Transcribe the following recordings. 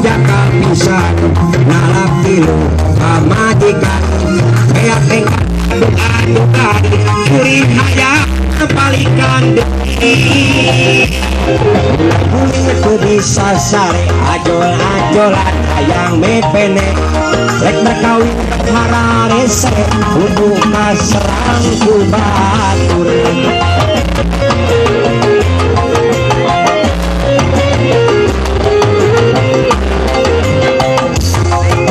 Jakal pisan nalap tilu pamajikan beak engkan adu-adukan kuring hayang balikan deui. Guling teu bisa sare ajol-ajolan hayang mepene rek berkawin hararese kudu kaserang ku batur.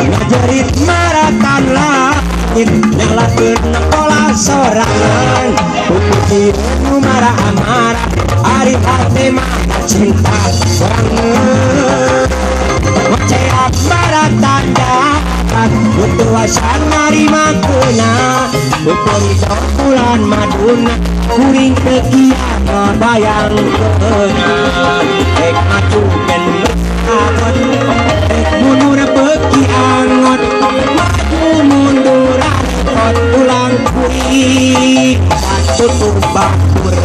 Ngajerit maratan langit nyalakeun pola sorangan puputi nu marah-marah ari hate mah cinta banget. Ngoceak maratan jahat butuh asa narima keuna upami bulan maduna kuring teu kiat ngabayangkeuna rek maju gen angot rek mundur beuki angot maju mundur repot ulang kuring katutup batur.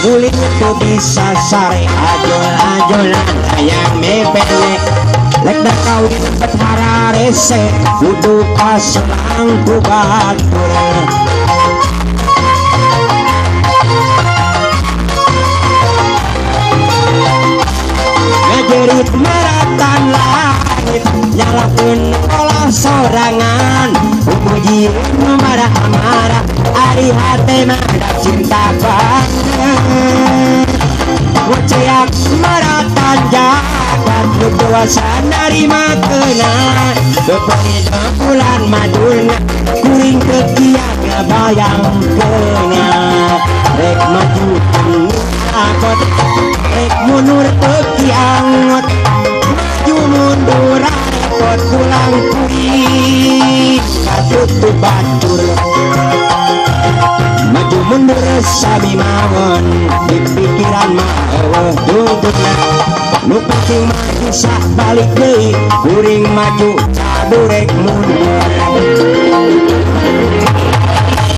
Guling teu bisa sare ajol-ajolan hayang mepene lek kawin bet hararese kudu kaselang ku batur. Ngajerit maratan langit nyalakeun pola sorangan puji nu marah-marah ari hate mah da cinta banget. Ngoceak maratan jagat nu kuasa narima keuna beupeung bulan maduna kuring teu kiat ngabayangkeuna rek maju akot rek mundur teu kiangot maju mundur repot pulang kuring katutup batur. Maju mundur sami mawon di pikiran mah eueuh dungdungna nu penting mah bisa balik deui kuring maju cadurek mundur.